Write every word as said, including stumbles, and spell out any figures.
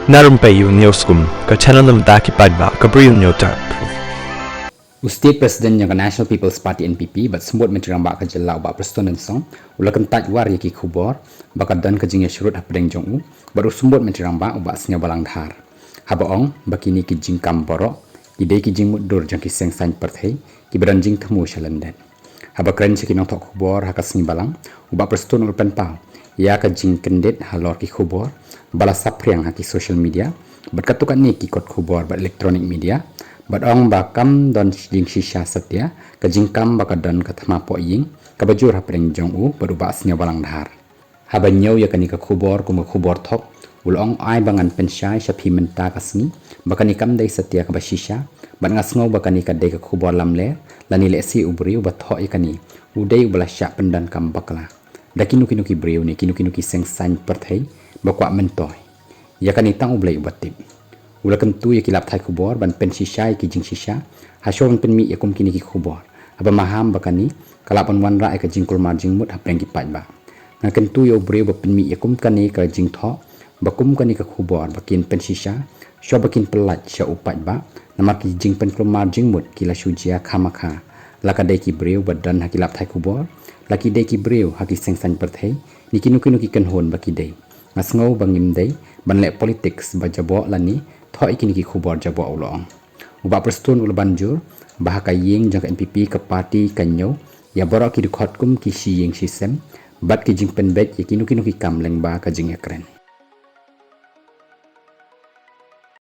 Na rympei ïa u News Kum, ka channel na bynta ki paidbah, ka Bri u News Tap. U State President jong ka National People's Party N P P bad Symbud Myntri Rangbah ka jylla u Bah Prestone Tynsong u la kyntait war ïa ki khubor ba ka don ka jingïasyrut hapdeng jong u bad u Symbud Myntri Rangbah u Bah Sniawbhalang Dhar, haba ong ba kine ki jingkam baroh ki dei ki jingmutdur jong ki seng saiñ pyrthei kiba don jingthmu sha lyndet. Haba kren sha ki nongthoh khubor ha ka sngi Balang, u Bah Prestone u la pynpaw ïa ka jingkyndit halor ki khubor ba la saphriang ha ki social media bad katto katne ki kot khubor bad electronic media, bad ong ba kam don jingshisha satia ka jingkam ba ka don ka thma pohïing kaba jur hapdeng jong u bad u Bah Sniawbhalang Dhar. Haba ñiew ïa kane ka khubor kum ka khubor thok, u la ong, ai ba ngan pynshai sha phi mynta ka sngi ba kane kam dei satia kaba shisha, bad nga sngew ba kane ka dei ka khubor lamler, lane lehse u briew ba thoh ïa kane u dei uba la shah pyndonkam bakla da kino kino ki briew ne kino kino ki seng saiñ pyrthei ba kwah myntoi. Ïa kane tang U Blei uba tip. U la kyntu ïa ki lad pathai khubor ban pynshisha ïa ki jingshisha ha shuwa ban pynmih ïa kum kine ki khubor, haba maham ba kane ka lah ban wanrah ïa ka jingkulmar jingmut hapdeng ki paidbah. Nga kyntu ïa u briew ba pynmih ïa kum kane ka jingthoh ba kum kane ka khubor ba kin pynshisha shuwa ba kin pyllait sha u paidbah, namar ki jingpynkulmar jingmut ki la shu jia khamkha, la ka dei ki briew ba don ha ki lad pathai khubor, la ki dei ki briew ha ki seng saiñ pyrthei ne kino kino ki kynhun ba ki dei. Nga sngew ba ngim dei ban leh politics ba jaboh lane thoh ïa kine ki khubor jaboh, u la ong. U Bah Prestone u la ban jur ba ha ka ïing jong ka N P P ka party ka ñiew ïa baroh ki dkhot kum ki shi ïing shi sem bad ki jingpynbeit ïa kino kino ki kam lyngba ka jingïakren.